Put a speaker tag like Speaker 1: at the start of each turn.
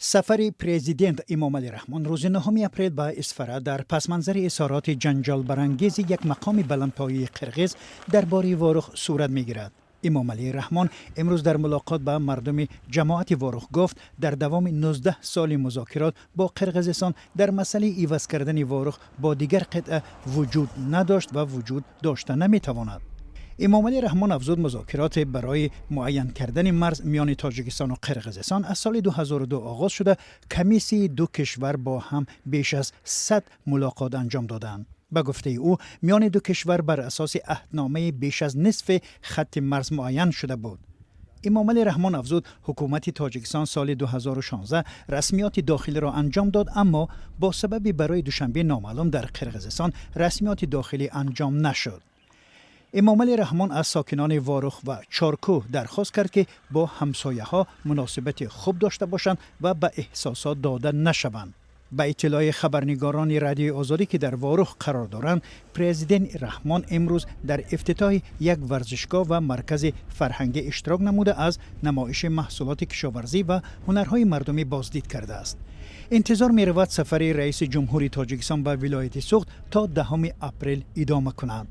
Speaker 1: Сафари президент Эмомалӣ Раҳмон рӯзи 9 апрел ба Исфара дар пасманзари изҳороти ҷанҷолбарангези як мақоми баландпояи қирғиз дар бораи Ворух сурат мегирад. Эмомалӣ Раҳмон имрӯз дар мулоқот ба мардуми ҷамоати Ворух гуфт, дар давоми 19 соли музокирот бо Қирғизистон дар масъалаи иваз кардани Ворух бо дигар қитъа вуҷуд надошт ва вуҷуд дошта наметавонад. Эмомалӣ Раҳмон афзуд, музокирот барои муайян кардани марз миёни Тоҷикистону Қирғизистон аз соли 2002 оғоз шуда, комиссияи ду кишвар бо ҳам беш аз 100 мулоқот анҷом доданд. Ба гуфтаи ӯ, миёни ду кишвар бар асоси аҳдномаи беш аз нисфи хатти марз муайян шуда буд. Эмомалӣ Раҳмон афзуд, ҳукумати Тоҷикистон соли 2016 расмиёти дохилиро анҷом дод, аммо бо сабаби барои Душанбе номаълум дар Қирғизистон расмиёти дохилӣ анҷом нашуд. Эмомалӣ Раҳмон аз сокинони Ворух ва Чоркӯҳ дархост кард, ки бо ҳамсояҳо муносибати хуб дошта бошанд ва ба эҳсосот дода нашаванд. Ба иттилои хабарнигорони Радиои Озодӣ, ки дар Ворух қарор доранд, президент Раҳмон имрӯз дар ифтитоҳи як варзишгоҳ ва маркази фарҳангӣ иштирок намуда, аз намоиши маҳсулоти кишоварзӣ ва ҳунарҳои мардумӣ боздид кардааст. Интизор меравад, сафари раиси ҷумҳури Тоҷикистон ба вилояти Суғд то 10 апрел идома кунад.